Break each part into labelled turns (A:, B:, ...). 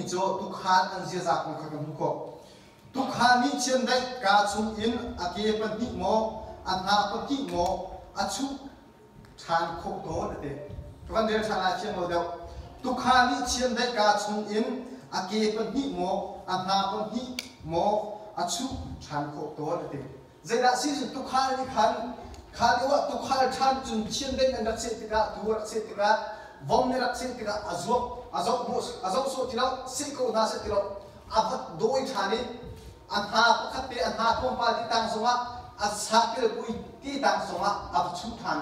A: hmuhmi cu tuukhal an ziaza kong kha kan hmuh khawh. Tuukhal nih chiandeih kaa chungin a ke pahnih maw, a hna pahnih maw a chuh ṭhan khawh tawn a ti. Ka van rel ṭhan lai fiang lo deuh. Tuukhal nih chiandeih kaa chungin a ke pahnih maw, a hna pahnih maw a chuh ṭhan khawh tawn a ti. Zeidah si cun tuukhal nih khan kha lio ah tuukhal ṭhan cun chiandeih an rak seh tikah tuu rak seh tikah vom nih rak seh tikah a zuak a zoh a zoh sawh ti lo seh ko hna seh ti lo a va dawi ṭhan i a hna pakhat te a hna tlawmpal ti tang zongah a sapil pui ti tang zongah a va chuh ṭhan.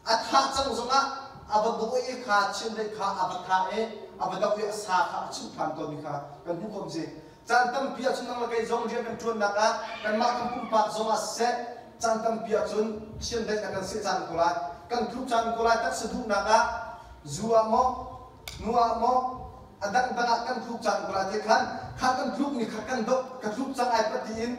A: A thah cang zongah a va dawi i kha chiandeih kha a va thah i a va doh i a sa kha a chuh ṭhan tawnmi kha kan hmuh khawh si. Caan tampi ahcun nang le kei zong rian kan ṭuannak ah kanmah kan pumpak zong ah siseh caan tampi ahcun chiandeih na kan seh caan ko lai. Kan tluk caan ko lai taksa duhnak ah zu ah maw nu ah maw a dangdang ah kan tluk caan ko lai te khan kha kan tlukmi kha kan doh ka tluk cang ai patiin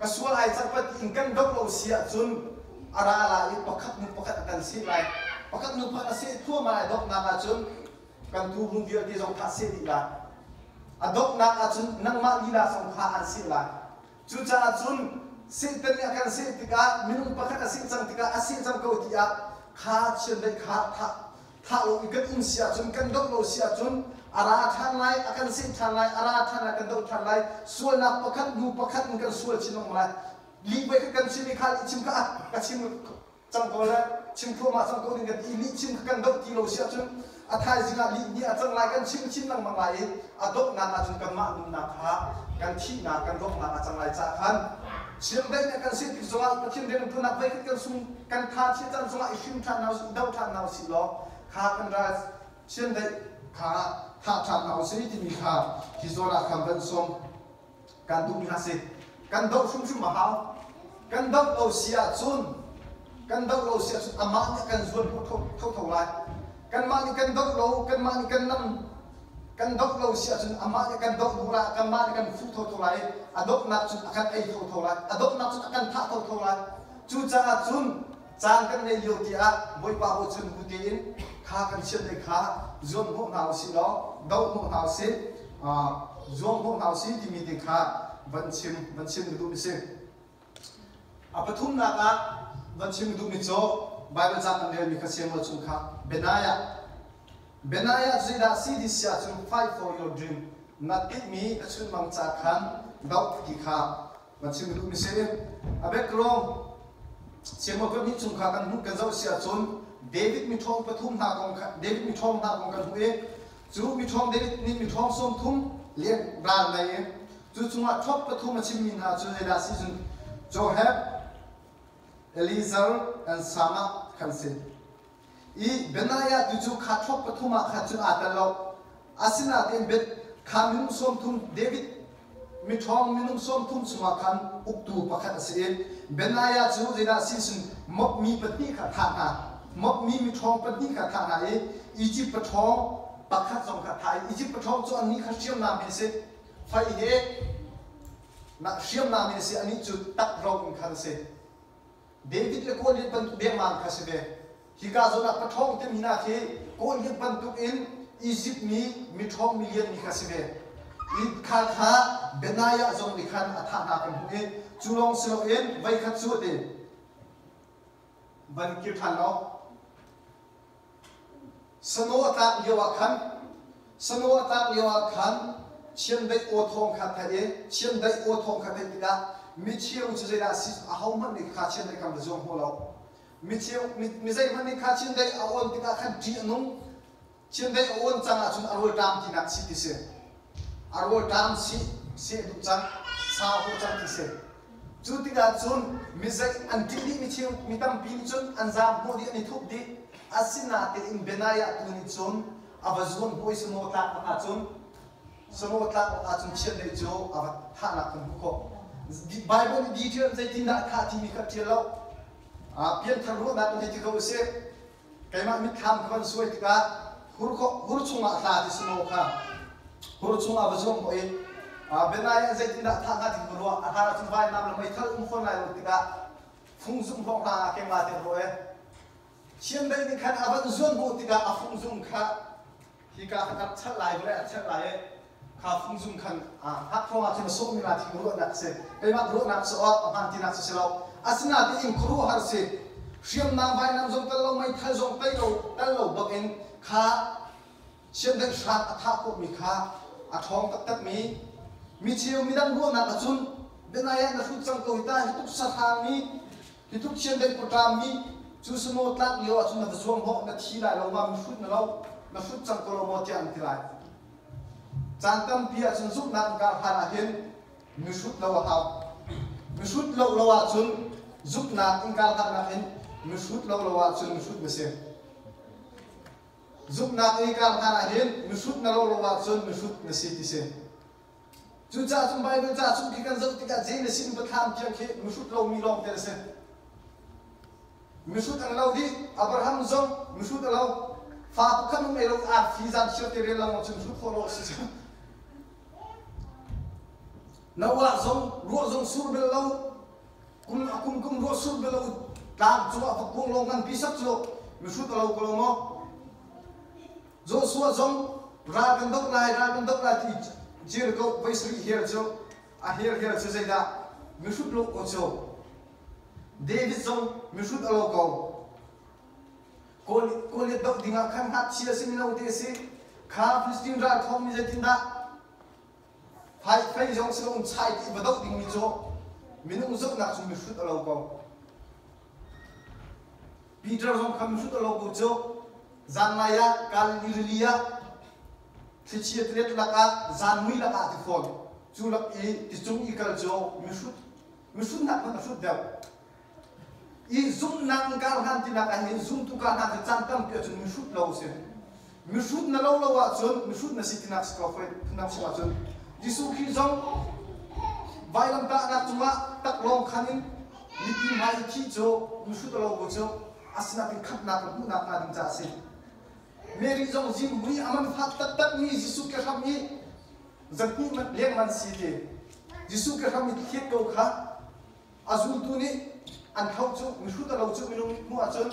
A: Ka sual ai cang pat in kan doh lo si ahcun a ra lai i pakhat hnu pakhat a kan seh lai. Pakhat hnu pakhat a seh thluahmah lai donghnak ahcun kan tuurun vialte zong kha a seh dih lai. A donghnak ahcun nangmah lila zong kha an seh lai. Cucaah cun Satan nih a kan seh tikah minung pakhat a seh cang tikah a seh cang ko tiah kha chiandeih kha thah thah lo i kan um si ahcun kan doh lo si ahcun a ra ṭhan lai, a kan seh ṭhan lai, a ra ṭhan lai, kan doh ṭhan lai, sualnak pakhat hnu pakhat in kan sual chin lengmang lai. Lih voi kha kan chim i kha lih chim kha ah ka chim cang ko le chim thluahmah cang ko ding kan ti lih chim kha kan doh ti lo si ahcun a thaizing ah lih nih a cang lai kan chim chin lengmang lai i a donghnak ahcun kanmah nunnak kha kan thihnak kan donghnak a cang lai caah khan chiandeih nih kan seh tik zongah Pathian rian ṭuannak voikhat kan sung kan tha chia caan zongah i hrim ṭhan hna usih i doh ṭhan hna usih law kha kan ral chiandeih kha thah ṭhan hna usih timi kha hi zawn ah khan van sawm kan duhmi hna si. Kan doh hrimhrim a hau. Kan doh lo si ahcun kan doh lo si ahcun amah nih kan zuan hnawh thotho lai. Kanmah nih kan doh lo, kanmah nih kan nam kan doh lo si ahcun amah nih kan doh duh lai, kanmah nih kan fuh thotho lai i a donghnak cun a kan ei thotho lai, a donghnak cun a kan thah thotho lai. Cucaah cun caan kan ngei lio tiah Bawipa aw cun bu tein kha kan chiat kha zuam hnawh hna usih law doh hnawh hna usih zuam hnawh hna usih timi te kha van chim van chim ka duhmi si. A pathumnak ah van chim ka duhmi cu Bible ca kan relmi kha Samuel chung kha Benaiah Benaiah zeidah si ti si ahcun fight for your dream na tinhmi na chunmang ca khan doh ti kha van chim ka duhmi si. A background Samuel pahnih chung kha kan hmuh kan zoh si ahcun David miṭhawng pathum hna kong kha David miṭhawng hna kong kan hmuh i cu miṭhawng David nih miṭhawng 30 lian ral nei i cu chungah ṭhawk pathum a chimmi hna cu zeidah si cun Joab, Eliezer and Samah kan si. I Benaiah tu cu kha ṭhawk pathum ah khan cun aa tel lo. Asinain kha minung 30 David miṭhawng minung 30 chungah khan uktu pakhat a si i Benaiah cu zeidah a si cun mokmi pahnih kha a thah hna. Mokmi miṭhawng pahnih kha a thah hna i Izipt paṭhawng pakhat zong kha a thah i Izipt paṭhawng cu annih kha hriamnam he a si. Fei he hriamnam he a si anih cu takro in khan a si. David le Goliath bantuk dengmang kha si ve. Hika zawn ah paṭhawng timi hna khi Goliath bantuk in Izipt mi miṭhawng milian mi kha si ve. I kha kha Benaiah zong nih khan a thah hna kan hmuh i cu lawng si loin voikhat cu a ti. Van kir ṭhan law. Sano a tlak lio ah khan sano a tlak lio ah khan chiandeih aw thawng kha theih i chiandeih aw thawng kha theih tikah micheu cu zeidah si ahohmanh nih kha chiandeih kha va zuang hmu lo. Micheu mi zeihmanh nih kha chiandeih a awn tikah khan ṭih a nung. Chiandeih a awn cang ahcun a rawl ṭam tinak si ti si. A rawl ṭam si seh duh cang, sa hawh cang ti si. Cu tikah cun mizei an ṭih dih micheu mi tampi nih cun an zaam hnawh dih an i thup dih. Asinatein Benaiah tu nih cun a va zuam hnawh i samaw tlak awk ahcun samaw tlak awk ahcun chiandeih cu a va thahnak kan hmuh khawh. Bible nih detail zeitindah a thah timi kha ṭial lo. Pianthar ruahnak kan hei ti ko usih. Keimah mitthlam ka van suai tikah hur chungah hla ti si maw kha hur chungah va zuang hnawh i Benaiah zeitindah thah hnga ti ka ruah a hlan ahcun vainam le meithal um fawn lai lo tikah fungzung hlawng hna ah kengla te ruah e chiandeih nih khan a van zuan hnawh tikah a fungzung kha Hika kha rak chalh lai vawlei a chalh lai i kha fungzung khan hngak ah khin a sawhmi la thing ruahnak a si. Keimah ruahnak cu a hmaan tinak cu si lo. Asinain khuaruahhar si. Hriamnam vainam zong tel lo, meithal zong tei lo, tel lo bak in kha chiandeih hrang a thah khawhmi kha a ṭhawng taktakmi mi cheu midang ruahnak ahcun bianai ah na hrut cang ko hi ta hi tuk sahrang mi hi tuk chiandeih paṭam mi cu samaw tlak lio ahcun na va zuang hnawh na thi lai lo ma mi hrut na lo na hrut cang ko lo maw tiah an ti lai. Caan tampi ahcun zumhnak in kar hlan ahhin mihrut lo a hau. Mihrut lo lo ahcun zumhnak in kar hlannak in mihrut lo lo ahcun mihrut na si. Zumhnak i kar hlan ahhin mihrut na lo lo ahcun mihrut na si ti si. Cucaah cun Baibal ca chung khi kan zoh tikah Genesis in Biathlam tiang khi mihrut lomi lawng te a si. Mihrut an lo dih. Abraham zong mihrut a lo. Fa pakhat hmanh ngei lo arfi zan chiar te rian lengmang cun hrut khawh lo a si cu. Noah zong ruah zong sur bel lo. Kum a kum kum ruah sur bel lo tlang cungah vokkuang lawng nganpi sak cu mihrut a lo ko lo maw? Joshua zong ral kan doh lai, ral kan doh lai ti Jericho voi sarih hel cu a hel hel cu zeidah mihrut lo ko cu. David zong mihrut a lo ko. Goliath doh dingah khan ngakchia si mino te si. Kha Philistine ral thawng mi zeitindah fai fei zong si loin chai ti va doh dingmi cu minung zohnak cu mihrut a lo ko. Peter zong kha mihrut a lo ko cu. Zanlai ah Galilee rili ah thlichia tilet lakah zan mui lakah ti fawn. Cu lak i ticung i kal cu mihrut mihrutnak hmanh a hrut deuh. I zumhnak in kar hlan tinak ah hin zumtu kar hlan cu caan tampi ahcun mihrut lo si. Mihrut na lo lo ahcun mihrut na si tinak si ko phundang chim ahcun Jesuh Khrih zong vailamtahnak cungah taklawng khan in mipi hmai i thih cu mihrut a lo bu cu asinain khamhnak le hmuhnak hnga ding caah a si. Mary zong zingmui a man fak taktakmi Jesuh ke hram i zahnih leng man si ti. Jesuh ke hram i thlet ko kha a zultu nih an thlauh cu mihrut a lo cu minung hmuh ahcun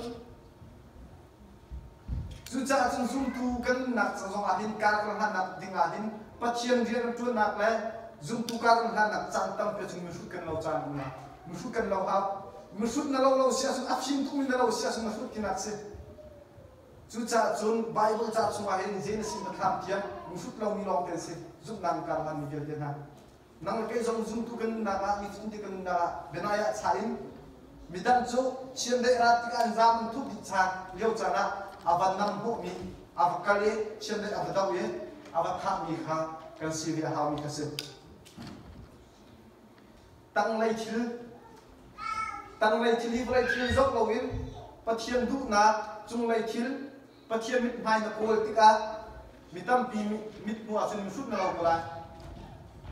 A: cucaah cun zumtu kan nunnak ca zong ah hin kar kan hlannak ding ah hin Pathian rian an ṭuannak le zumtu kar kan hlannak caan tampi ahcun mihrut kan lo caan um lai mihrut kan lo hau mihrut na lo lo si ahcun a fim tukmi na lo si ahcun na hrut tinak si. Cucaah cun Baibal ca chungah hin Genesis hmathlam tiang mihrut lomi lawng te an si zumhnak kar hlanmi vialte hna. Nang le kei zong zumtu kan nunnak ah nifatin te kan nunnak ah bianai ah cha in midang cu chiandeih rat tikah an zaam an thup dih caan lio caan ah a va nam hnawhmi a va kal i chiandeih a va doh i a va thahmi kha kan si ve a haumi kha si. Tanglei thil tanglei thil hi vawlei thil zoh loin Pathian duhnak cunglei thil Pathian mithmai na kawl tikah mi tampi mithmuh ahcun mihrut na lo ko lai.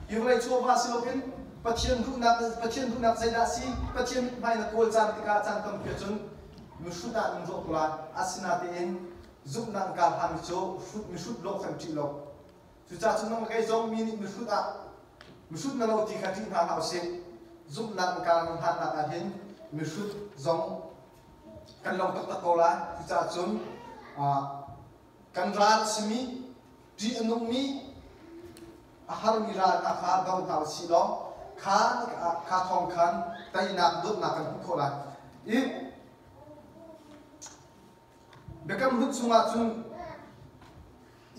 A: Hi vawlei chawva si loin Pathian duhnak Pathian duhnak zeidah si Pathian mithmai na kawl caan tikah caan tampi ahcun mihrut ah nan ruah ko lai. Asinain zumhnak kaa hlanmi cu hrut mihrut lawh kan ṭih lo. Cucaah cun nang le kei zong mi nih mihrut ah mihrut na lo ti kha ṭih hna hlah usih. Zumhnak kaa nan hlannak ah hin mihrut zong kan lo taktak ko lai. Cucaah cun kan ral a simi, ṭih a nungmi, a harmi ral hna kha do hna usih law kha kha thawng khan teinak dawtnak kan hmuh khawh lai. I Biakam Hlun chungah cun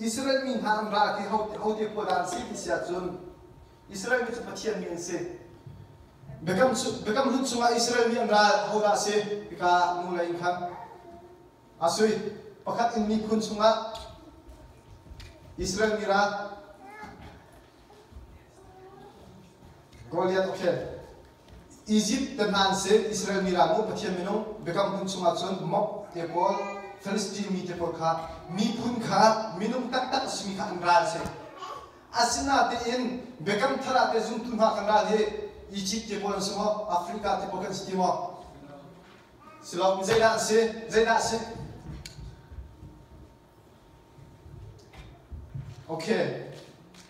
A: Israel mi hna an ral khi hote pawl dah an si ti si ahcun Israel mi cu Pathian mi an si. Biakam, Biakam Hlun chungah Israel mi an ral hodah a si? Hika nu lei in khan a sui. Pakhat in miphun chungah Israel mi ral Goliath okay. Izipt te hna an si. Israel mi ral mu Pathian minung Biakam Hlun chungah cun Moab te pawl, Philistine mi te pawl kha miphun kha minung taktak a simi kha an ral si. Asinain Biakam Thar ah te zumtu hna kan ral hi Egypt te pawl an si maw? Africa te pawl kan si ti maw? Si lo, zeidah an si? Zeidah a si? Okay.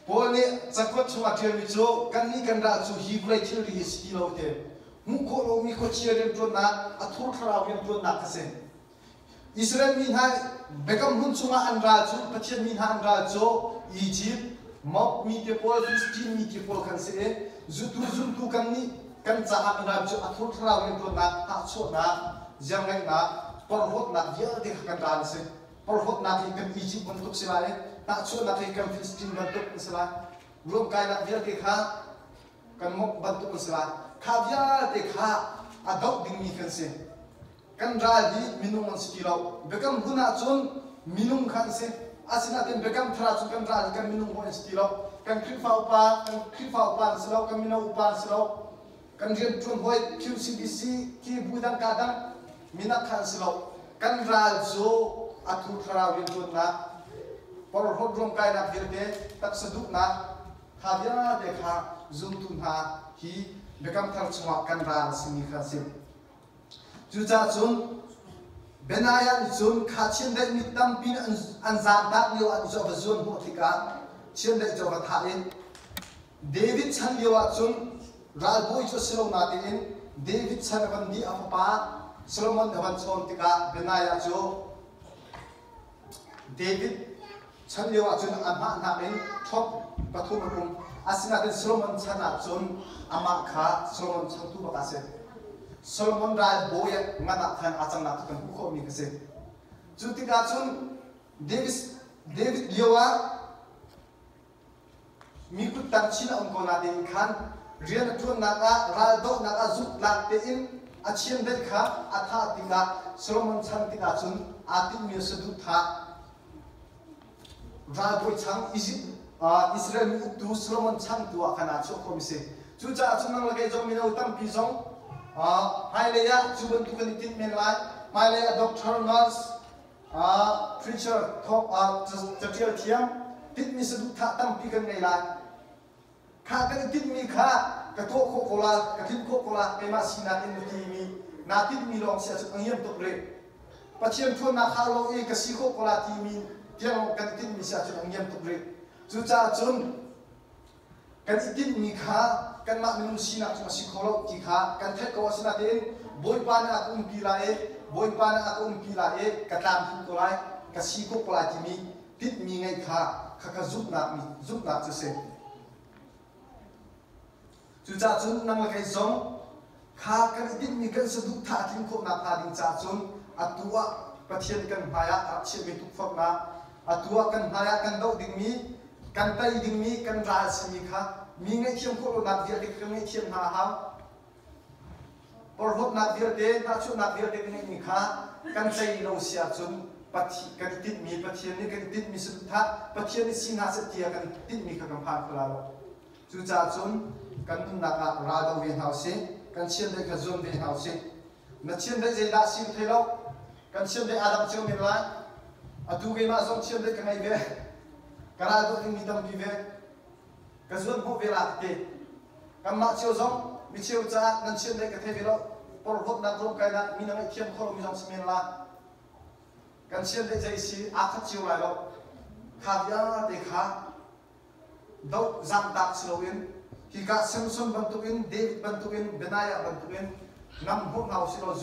A: Paul nih cakuat chungah ṭialmi cu kannih kan ral cu hi vawlei thilri hi si ti lo te. Hmuh khawh lomi khuachia rianṭuannak, a thur thlarau rianṭuannak kha si. Israel mi hna Biakam hmun chungah an ral cu Pathian mi hna an ral cu Egypt, Moab mi te pawl, Philistine mi te pawl khan si i zutu zumtu kan nih kan caah kan ral cu a thur thlarau rianṭuannak, hnahchuahnak, ziarngeihnak, porhlawtnak vialte kha kan ral a si. Porhlawtnak hi kan Egypt bantuk si lai i hnahchuahnak hi kan Philistine bantuk an si lai. Ruamkainak vialte kha kan Moab bantuk an si lai. Kha vialte kha a doh dingmi kan si. Kan ral hi minung an si ti lo. Biakam hlun ahcun minung kha an si. Asinain biakam thar ahcun kan ral hi kan minung hawi an si ti lo. Kan Khrihfa upa, kan Khrihfa upa an si lo, kan mino upa an si lo. Kan rianṭuan hawi QCBC khi bu dang ka dang minak kha an si lo. Kan ral cu a thu thlarau rianṭuannak, porhlawt ruamkainak vialte, taksa duhnak, kha vialte kha zumtu hna hi biakam thar chungah kan ral a simi kha a si. Cucaah cun Benaiah nih cun kha chiandeih mi tampi nih an zaamtak lio ah cu a va zuan hnawh tikah chiandeih cu a va thah i David chan lio ah cun ralbawi cu a si lo natein David chan a van dih a fapa Solomon a van chawn tikah Benaiah cu David Chan lio ahcun a hmahnak in ṭhawt pathum an um. Asinain Solomon chan ahcun amah kha Solomon changtu bak a si. Solomon ralbawi ngan ah khan aa cangnak cu kan hmuh khawhmi kha si. Cu tikah cun David, David lio ah Mi kuttang chin a um ko natein khan rian a ṭuannak ah raldohnak ah zumhtlak tein a chiandeih kha a thah tikah Solomon chan tikah cun aa tinhmi a saduhthah. Ralbawi chang Izipt Israel mi uktu Solomon chan tu ah khan aa chuah khawhmi si. Cucaah cun nang le kei zong mino tampi zong hmailei ah cu bantuk kan i tinh men lai. Hmailei ah doctor, nurse, preacher thawk caṭial thiam tinhmi saduhthah tampi kan ngei lai. Kha kan i tinhmi kha ka tuah khawh ko la, ka tlinh khawh ko la, keimah sinak in na timi naa tinhmi lawng si ahcun a ngiam tuk rih. Pathian ṭhawnnak hau lo i ka si khawh ko la timi tiang kan i tinhmi si ahcun a ngiam tuk rih. Cucaah cun Kan i tinhmi kha kanmah minung sinak cu a si kho lo ti kha kan theih ko. Asinain Bawipa nih a ka umpi lai i Bawipa nih a ka umpi lai i ka tlamtling ko lai, ka si khawh ko lai timi tinhmi ngeih kha khakha zumhnak mi zumhnak cu a si. Cucaah cun nang le kei zong kha kan i tinhmi kan saduhthah a tlin khawh nakhnga ding caah cun atu ah Pathian kan hmaiah a rak chiahmi tukforhnak, atu ah kan hmaiah kan doh dingmi, kan tei dingmi, kan ral simi kha mi ngaihthiam khawh lonak vialte kha kan ngaihthiam hna a hau. Porhlawtnak vialte, hnahchuahnak vialte kan ngeihmi kha kan tei lo si ahcun kan i tinhmi, Pathian nih kan i tinhmi saduhthah, Pathian nih si hna seh tiah kan tinhmi kha kan phan kho lai lo. Cucaah cun kan nunnak ah ral do ve hna usih, kan chiandeih kha zuam ve hna usih. Na chiandeih zeidah si thei lo, kan chiandeih aa dang cio men lai. Atu keimah zong chiandeih ka ngei ve. Ka ral dawh dingmi tampi ve. Ka zuan hnawh ve la ti. Kanmah cio zong micheu caah nan chiandeih ka thei ve lo. Porhlawtnak ruamkainak mi na ngaihthiam kho lomi zong si men la. Kan chiandeih zei si aa khat cio lai lo. Kha vialte kha doh zaangtak si loin hika Samson bantukin David bantukin Benaiah bantukin nam hnawh hna usih law.